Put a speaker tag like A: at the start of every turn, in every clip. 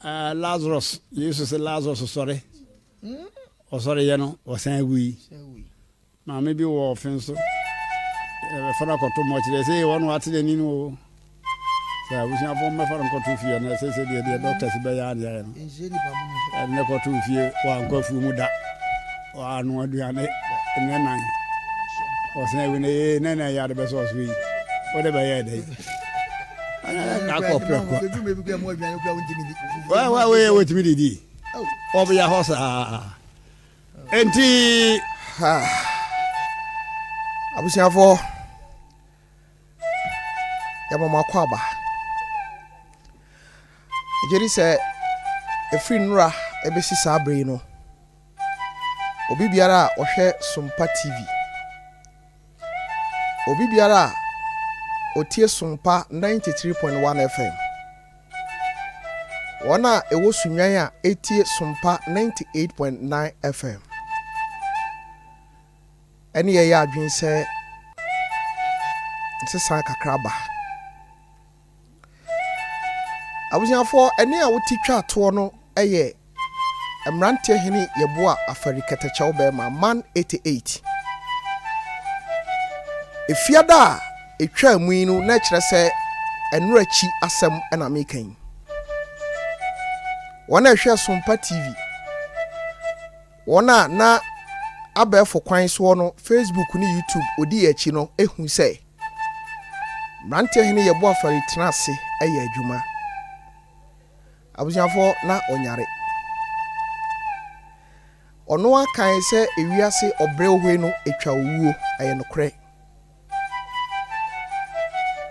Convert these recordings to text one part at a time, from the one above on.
A: Ah, Lazarus, Yesu sɛ Lazarus sɔre. Ɔsɔreyɛ no, ɔsan wui. Maame bi wɔ ɔfe nso, yɛbɛfa no akɔto mɔkyerɛ sɛ wɔn wate n'ani no o. Sɛ abusuafoɔ mmɛfa no nkɔto fie no, ɛsɛ sɛ deɛ deɛ dɔkta si bɛyɛ adeɛ ayɛ no. Ɛde no kɔto fie, wankɔ afuo mu da, wanoa aduane nnɛ nan. Ɔsan awi no, ee nɛ na ɛyɛ ade bɛsɛ ɔso yi, wode bɛyɛ dɛ yi. Akɔ prɛko. Wɔtumi didi. Ɔbea hɔ saa. Enti.
B: Abusuafoɔ, yɛma mo akɔ aba. Megye di sɛ ɛfiri nnora ɛbɛsi saa berɛ yi no, obi biara a ɔhwɛ Sompa TV, obi biara a ɔtie Sompa 93.1 FM, Wɔn a ɛwɔ Sunnwan a ɛtie Sompa 98.9 FM ɛne yɛyɛ adwene sɛ nsesa kakra ba. Abusuafoɔ, ɛne a wote twa toɔ no yɛ Mmeranteɛ Hene Yeboah Afari Kɛtɛkyɛw Bɛɛma, Man 88. Efiada a etwaa mu yi no na ɛkyerɛ sɛ ɛno akyi asɛm na meka yi. Wɔn a ɛhwɛ Sompa TV, wɔn a na abɛɛfo kwan soɔ no Facebook ne YouTube odi yɛn akyi no ehu sɛ Mmeranteɛ Hene Yeboah Afari tena ase yɛ adwuma. Abusuafoɔ, na ɔnyare. Ɔno ara kae sɛ ewiase ɔbrɛ ohoe no etwa owuo, ɛyɛ nokorɛ.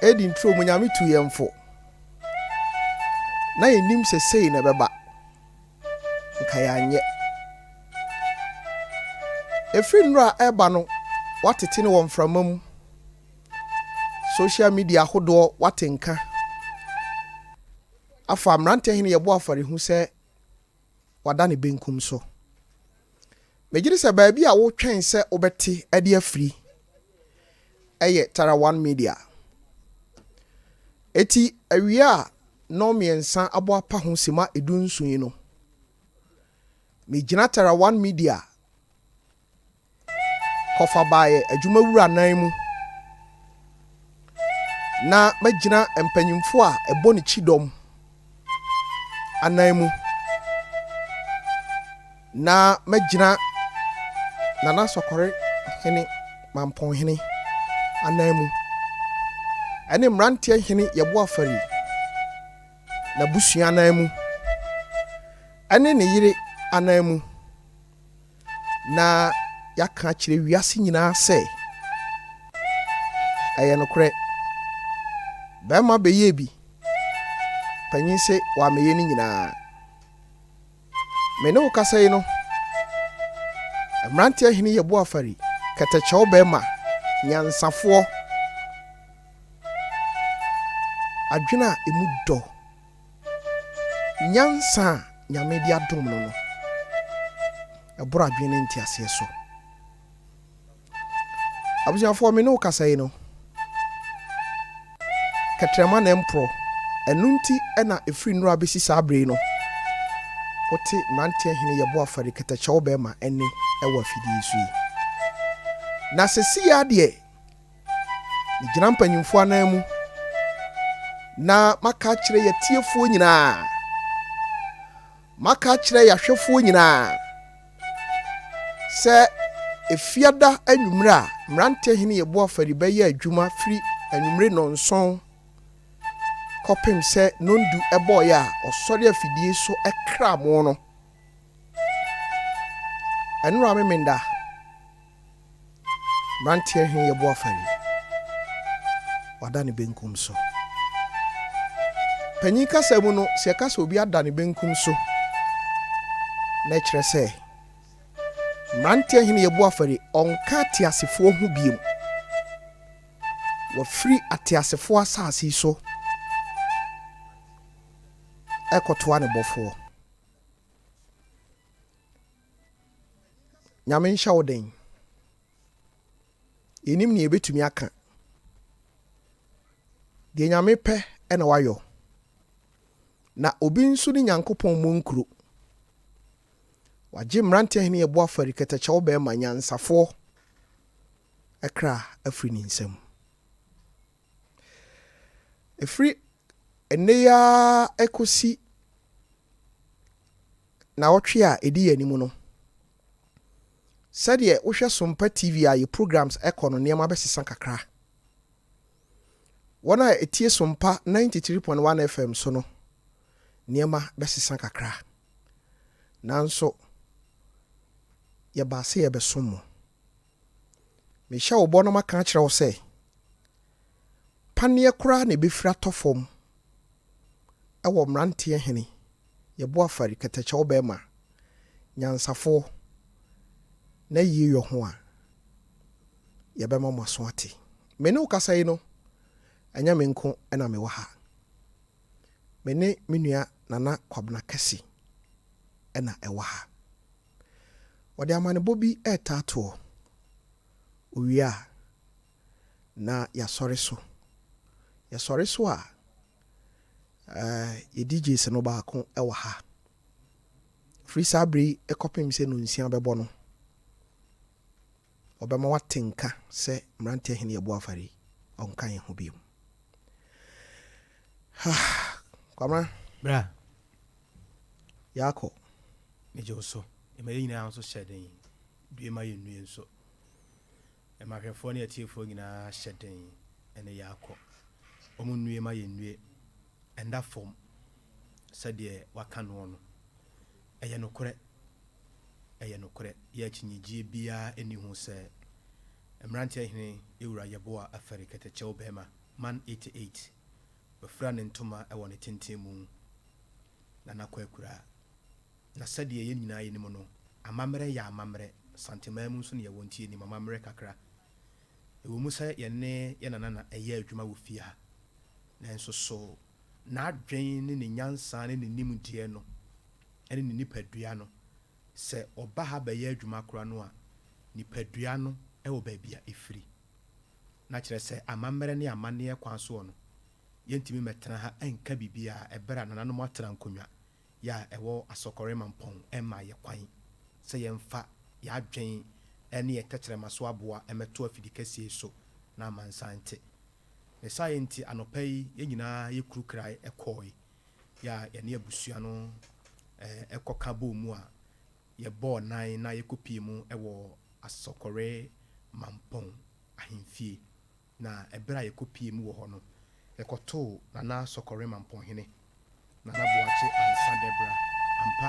B: Eden turo mu Nyame tuu yɛn fo. Na yɛnnim sɛ sei na ɛbɛba. Nka yɛanyɛ. Ɛfiri nnora a ɛreba no, woatete no wɔ mframa mu. Social media ahodoɔ woate nka. Afa mmeranteɛ hene yɛbɔ afɔre hu sɛ wada ne benkum so. Megye di sɛ baabi a wotwɛn sɛ wobɛte de afiri yɛ Tara One Media. Eti awia a nnɔnmiɛnsa abɔ apa ho simma edunson yi no, megyina Tara One Media kɔfa baeɛ adwumawura nan mu na magyina mpanyimfoɔ a ɛbɔ ne kyidɔm anan mu na magyina Nana Sɔkɔre hene Mampɔn hene anan mu ɛne mmeranteɛ hene Yɛboa Fari n'abusua anan mu ɛne ne yere anan mu. Na yɛaka akyerɛ wiase nyinaa sɛ, Ɛyɛ nokorɛ, barima bɛyɛɛ bi, panin se wammɛyɛ ne nyinaa. Me ne wo kasa yi no, mmeranteɛ hene Yeboah Afari, kɛtɛkyɛw barima, nyansafoɔ, adwene a ɛmu dɔ. Nyansa a Nyame de adom no no, ɛboro adwene ne nteaseɛ so. Abusuafoɔ, me ne wo kasa yi no, kɛtrɛma na ɛmporɔ. Ɛno nti na ɛfiri nnora bɛsi saa berɛ yi no, wote mmeranteɛ hene Yɛbo Afari kɛtɛkyɛw bɛrima ɛnne ɛwɔ afidie yi so yi. Na sɛsi ara deɛ, Megyina mpanyimfoɔ ananmu na maka akyerɛ yɛatiefoɔ nyinaa, maka akyerɛ yɛahwɛfoɔ nyinaa sɛ Efiada anwummerɛ a Mmeranteɛ Hene Yeboah Afari bɛyɛ adwuma firi anwummere nnɔnson kɔpem sɛ nnɔndu bɔeɛ a ɔsɔre afidie so kra mo no. Ɛnora Memenda. Mmeranteɛ he yɛ boafari, wada ne benkum so. Panyin kasa mu no, sɛ yɛka sɛ obi ada ne benkum so, na ɛkyerɛ sɛ mmeranteɛ he yɛ boafari, ɔnka ateasefoɔ ho biom. Wafiri ateasefoɔ asase yi so ɛkɔtoa ne bɔfoɔ. Nyame nhyɛ wo den. Yɛnim nea yɛbɛtumi aka. Deɛ Nyame pɛ na wayɔ. Na obi nso ne Nyankopɔn mmɔ nkuro. Wagye mmeranteɛ hene yɛbɔ afɔre kɛtɛkyɛw bɛrima nyansafoɔ kra afiri ne nsam. Ɛfiri ɛnnɛ yi ara kɔsi nnawɔtwe a ɛdi yɛn anim no, sɛdeɛ wohwɛ Sompa TV a yɛ programs ɛkɔ no nneɛma bɛsesa kakra. Wɔn a ɛtie Sompa 93.1 FM so no, nneɛma bɛsesa kakra. Nanso, yɛbaa sɛ yɛbɛsom mo. Mehyɛ wo bɔ na maka akyerɛ wo sɛ, paneɛ koraa na ɛbɛfiri atɔ fam wɔ mmeranteɛ hene, yɛbo afari, kɛtɛkyɛw bɛrima, nyansafoɔ, na yieyɔ ho a, yɛbɛma mo aso ate. Me ne wo kasa yi no, ɛnyɛ me nko na mewɔ ha. Me ne me nua Nana Kwabena Kɛse na ɛwɔ ha. Wɔde amanebɔ bi retaa toɔ. Owie a, na yɛasɔre so. Yɛsɔre so a, yɛ DJs no baako wɔ ha. Firi saa bere yi kɔpem sɛ nnɔnsia bɛbɔ no, ɔbɛma woate nka sɛ mmeranteɛ hene yɛbɔ afɔre yi, ɔnka yɛn ho bio. Kwamina.
C: Bra.
B: Yɛakɔ.
C: Megye wo so. Ɛma yɛn nyinaa nso hyɛ den. Due ma yɛnnue nso. Ɛma ahwɛfoɔ ne atiefoɔ nyinaa hyɛ den ɛne yɛakɔ. Wɔn nnue ma yɛnnue. Ɛnda fam sɛdeɛ waka noɔ no. Ɛyɛ nokorɛ. Ɛyɛ nokorɛ. Yɛ akyinnyegyeɛ biara nni ho sɛ mmeranteɛ hene Ewura Yeboah Afari Kɛtɛkyɛw Bɛɛma, Man 88, wafira ne ntoma wɔ ne tenten mu na n'akɔ akuraa. Na sɛdeɛ yɛn nyinaa yɛnim no, amammerɛ yɛ amammerɛ. Santeman mu nso na yɛwɔ nti yɛnim amammerɛ kakra. Ɛwɔ mu sɛ yɛne yɛn nana na ɛyɛ adwuma wɔ fie ha, nanso so n'adwene ne ne nyansa ne ne nimdeɛ no ne ne nipadua no, sɛ ɔba ha bɛyɛ adwuma koraa no a, nipadua no wɔ baabi a ɛfiri. Na kyerɛ sɛ amammerɛ ne amanneɛ kwan soɔ no, yɛntumi mmɛtena ha nka biribiara ɛberɛ a nananom atena nkonnwa yɛ a ɛwɔ Asɔkɔre Mampɔn mmaa yɛ kwan sɛ yɛmfa yɛn adwene ne yɛn tɛkyerɛma so aboa mmɛto afidikɛseɛ yi so na amansan nte. Ne saa nti anɔpa yi yɛn nyinaa yɛkuru krae kɔɔe yɛ a yɛne abusua no kɔka bɔɔ mu a yɛbɔɔ nan na yɛkɔpie mu wɔ Asɔkɔre Mampɔn ahemfie. Na ɛberɛ a yɛkɔpie mu wɔ hɔ no, yɛkɔtoo Nana Asɔkɔre Mampɔnhene, Nana Boakye Ansah Dɛbra. Ampa,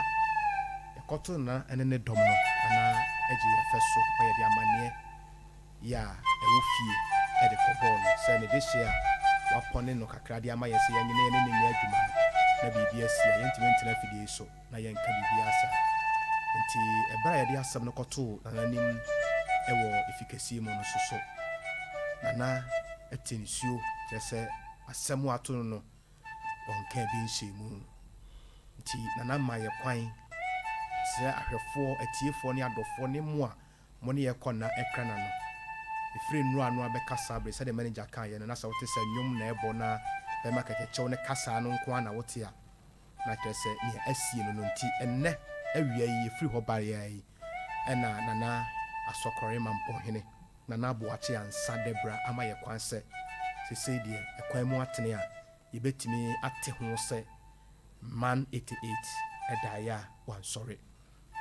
C: yɛkɔtoo Nana ne ne dɔm no, Nana gye yɛn fɛ so ma yɛde amanneɛ yɛ a ɛwɔ fie de kɔbɔɔ no sɛ ne dehyeɛ a wapɔne no kakra de ama yɛn sɛ yɛnyɛ na yɛne no nyɛ adwuma no, na biribi asi a yɛntumi ntena afidie yi so na yɛnka biribiara saa. Enti ɛberɛ a yɛde asɛm no kɔtoo Nana anim wɔ efikɛseɛ mu no nso so, Nana te nsuo, kyerɛ sɛ asɛm a ato no no, ɔnkaa bi nhyɛɛ mu. Nti Nana ma yɛ kwan sɛ ahwɛfoɔ, atiefoɔ ne adɔfoɔ ne mo a mo ne yɛ kɔ nna ɛkra na no. Ɛfiri nnora no abɛka saa bere sɛdeɛ manager kaeɛ no na sɛ wote sɛ nnwom na ɛbɔ na bɛma kɛkɛkyɛw ne kasaa no nko ara na wote a, na kyerɛ sɛ nea asie no no nti ɛnnɛ awia yi yɛfiri hɔ baeɛ ara yi ɛna Nana Asɔkɔre Mampɔnhene Nana Aboakye Ansah Dɛbra ama yɛ kwan sɛ sesei deɛ ɛkwan mu atene a yɛbɛtumi ate ho sɛ Man 88 daeɛ a wansɔre.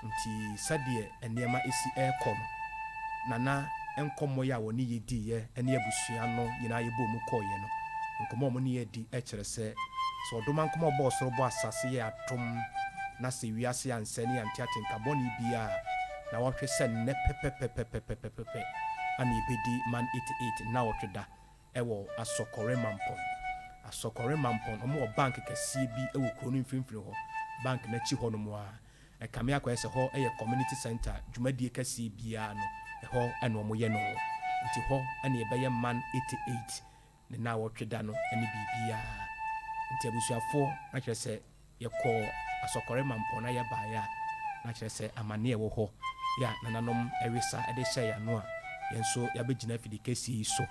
C: Nti sɛdeɛ nneɛma si rekɔ no, Nana nkɔmmɔ yi a wɔne yɛ diiɛ ne abusua no nyinaa yɛbɔɔ mu kɔeɛ no, nkɔmmɔ a wɔne yɛ adi kyerɛ sɛ, sɛ ɔdomankoma a ɔbɔɔ soro bɔɔ asase yɛ adom na sɛ wiase ansɛe ne yɛante atenka bɔne biara a, na wɔhwɛ sɛ nnɛ pɛpɛpɛpɛpɛpɛpɛ ana yɛbɛdi Man 88 nnawɔtwe da wɔ Asɔkɔre Mampɔn. Asɔkɔre Mampɔn, wɔn wɔ bank kɛseɛ bi wɔ kuro no mfimfini hɔ, bank no akyi hɔ nom ara. Ɛkame akɔyɛ sɛ hɔ yɛ community centre, dwumadie kɛseɛ biara no, ɛhɔ na wɔyɛ no. Nti hɔ na yɛbɛyɛ Man 88 ne nnawɔtwe da no ne biribiara. Nti abusuafoɔ, na kyerɛ sɛ Yɛkɔɔ Asɔkɔre Mampɔn na yɛbaeɛ a, na kyerɛ sɛ amaneɛ a ɛwɔ hɔ yɛ a nananom wesa de hyɛɛ yɛn ano a yɛn nso yɛabɛgyina afidie kɛseɛ yi so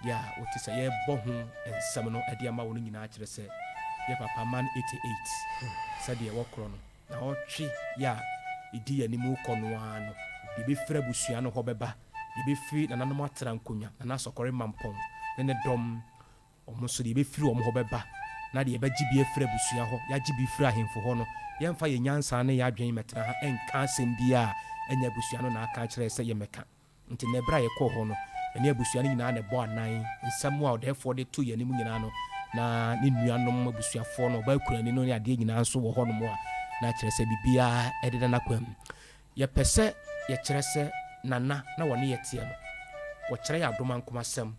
C: yɛ a wote sɛ yɛrebɔ ho nsɛm no de ama wo no nyinaa kyerɛ sɛ Yɛ papa man 88 sɛdeɛ wɔkorɔ no na ɔtwe yɛ a ɛdi yɛn anim rekɔ no ara no, deɛ ɛbɛfiri abusua no hɔ bɛba, deɛ ɛbɛfiri nananom atena nkonnwa, Nana Asɔkɔre Mampɔn ne ne dɔm, wɔn nso deɛ ɛbɛfiri wɔn hɔ bɛba, na deɛ yɛbɛgye bi afiri abusua hɔ, yɛagye bi firi ahemfo hɔ no, yɛmfa yɛn nyansa ne yɛn adwene mmɛtena ha nka asɛm biara a ɛnyɛ abusua no na aka akyerɛ yɛn sɛ yɛmmɛka. Nti nnɛ berɛ a yɛkɔɔ hɔ no, yɛne abusua no nyinaa na ɛbɔɔ anan. Nsɛm a ɔdɛɛfoɔ de too yɛn anim nyinaa no, na ne nuanom abusuafoɔ no, ɔbaa kurani no ne adeɛ nyinaa nso wɔ hɔnom a na kyerɛ sɛ biribiara deda n'akwan mu. Yɛpɛ sɛ yɛkyerɛ sɛ Nana na wɔne yɛ teɛ no, wɔkyerɛ yɛn adomankomasɛm,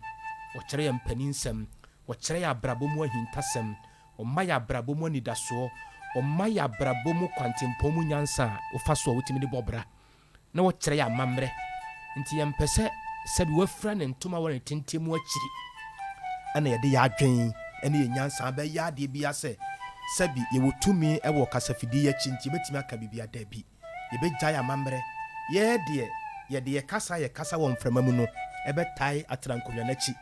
C: wɔkyerɛ yɛn mpaninsɛm, wɔkyerɛ yɛn abrabɔ mu ahintasɛm, wɔma yɛn abrabɔ mu anidasoɔ, wɔma yɛn abrabɔ mu kwantempɔn mu nyansa a wofa so a wotumi de bɔ bra. na wɔkyerɛ yɛn amammerɛ nti yɛmpɛ sɛ sɛbi wafira ne ntoma wɔ ne tenten mu akyiri ɛna yɛde yɛn adwen ne yɛn nyansa bɛyɛ adeɛ biara sɛ sɛbi yɛwɔ tumi wɔ kasafidie yi akyi nti yɛbɛtumi aka biribi a dabi yɛbɛgyae amammerɛ yɛɛ deɛ yɛde yɛ kasa a yɛkasa wɔ mframa mu no ɛbɛtae atena nkonnwa no akyi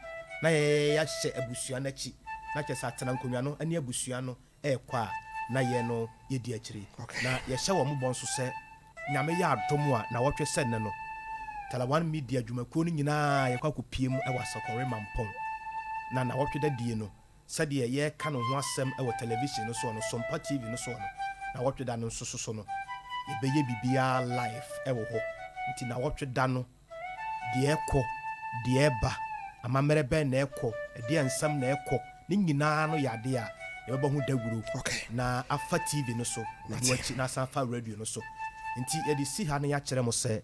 C: na yɛahyɛ abusua no akyi na kyerɛ sɛ atena nkonnwa no ne abusua no rekɔ a na yɛn no yɛdi akyire. Na yɛhyɛ wɔn bɔ nso sɛ Nyame yɛ adom a nawɔtwe sɛ nnɛ no, Talawan Media dwumakuo no nyinaa yɛkɔ akɔpie mu wɔ Asɔkɔre Mampɔn. Na nawɔtwe da die no, sɛdeɛ yɛreka no ho asɛm wɔ television no soɔ no, Sompa TV no soɔ no, nawɔtwe da no nso so no, yɛbɛyɛ biribiara live wɔ hɔ. Nti nawɔtwe da no, Deɛ ɛrekɔ, deɛ ɛreba, amammerɛ bɛn na ɛrekɔ, ɛdeɛn nsɛm na ɛrekɔ, ne nyinaa no yɛ adeɛ a yɛbɛbɔ ho dawuro na afa TV no so, na ɛno akyi na asan afa radio no so. Nti yɛde si ha na yɛakyerɛ mo sɛ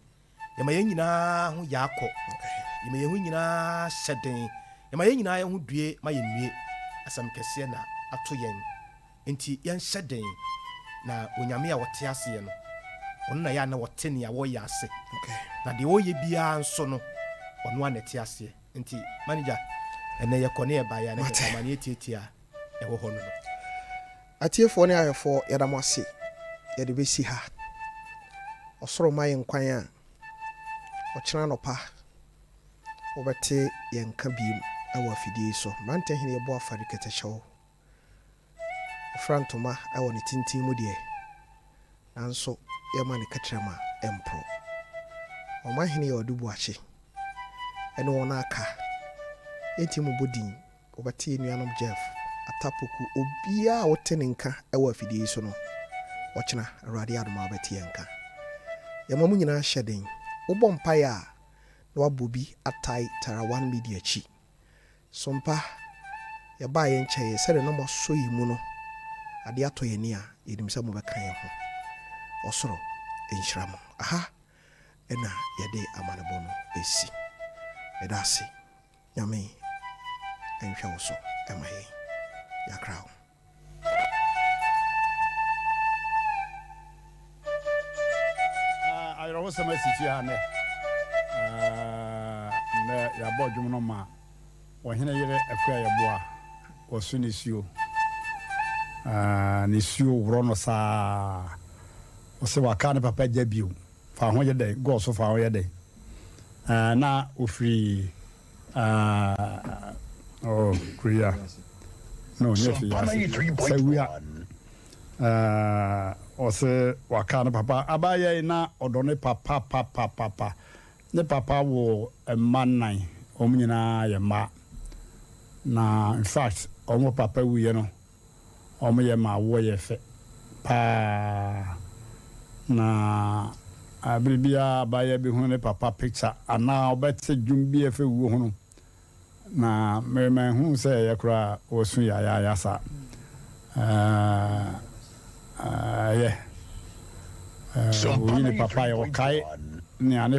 C: yɛma yɛn nyinaa ho yɛ akɔ, yɛma yɛn ho nyinaa hyɛ den, yɛma yɛn nyinaa yɛn ho due ma yɛnnue. Asɛm kɛseɛ na ato yɛn. Enti yɛnhyɛ den, na Onyame a ɔte aseɛ no, ɔno na ɛyɛ a na ɔte nea wɔyɛ ase, na deɛ ɔyɛ biara nso no, ɔno ara na ɛte aseɛ. Enti manager, ɛnnɛ yɛkɔ ne yɛbaeɛ a, na kyerɛ sɛ amaneɛ tiatia a ɛwɔ hɔ no no.
B: Atiefoɔ ne ahwɛfoɔ yɛda mo ase yɛde bɛsi ha ɔsoro mma yɛn kwan a ɔkyena anɔpa wobɛte yɛn nka biom wɔ afidie yi so Mmerante Hene Yeboah Afari Kɛtɛhyɛw Ɔfira ntoma wɔ ne tenten mu deɛ, nanso yɛma ne kɛtrɛma mporɔ. Ɔmanhene yɛ ɔde Boakye ne wɔn a aka. Yɛnti mmobɔ din, wobɛte yɛn nuanom Jeff, Atta Poku, obiara a wote ne nka wɔ afidie yi so no, ɔkyena Awurade adom a wobɛte yɛn nka. Yɛma mo nyinaa hyɛ den. Wobɔ mpaeɛ a, na wabɔ bi atae Tara One Media akyi. Sompa, yɛbaa yɛn nkyɛeɛ, sɛdeɛ na moasɔ yɛn mu no, adeɛ atɔ yɛn ani a, yɛnim sɛ mobɛka yɛn ho. Ɔsoro nhyira mo. Aha na yɛde amanebɔ no resi. Meda ase. Nyame nhwɛ wo so ma yɛn. Yɛakra wo.
A: Awerɛhosɛm asi fie ha nnɛ. Nnɛ yɛabɔ dwom no ma ɔhene yere Akua Yeboah. Ɔso nisuo. Nisuo worɔ no saa. Ɔse waka ne papa gya bio. Fa ho yɛ dɛn? Gɔɔ so fa ho yɛ dɛn? Na ɔfiri Ah, oh, Korea. No, nyɛ fi ase. Sawia. Ah, ɔsɛ waka ne papa. Abayɛ yi na ɔdɔ ne papa papa papa. Ne papa wo mma nnan. Wɔn nyinaa yɛ mmaa. Na in fact, wɔn papa wuiɛ no, Wɔyɛ ma awoɔ yɛ fɛ paa na bere biara abaayewa bi hu ne papa picture anaa ɔbɛte dwom bi a ɛfa wuo ho no na me manhu sɛ ɛyɛ koraa a ɔsu yayaaya saa. Ɛyɛ oyi ne papa yɛ ɔkae nea ne.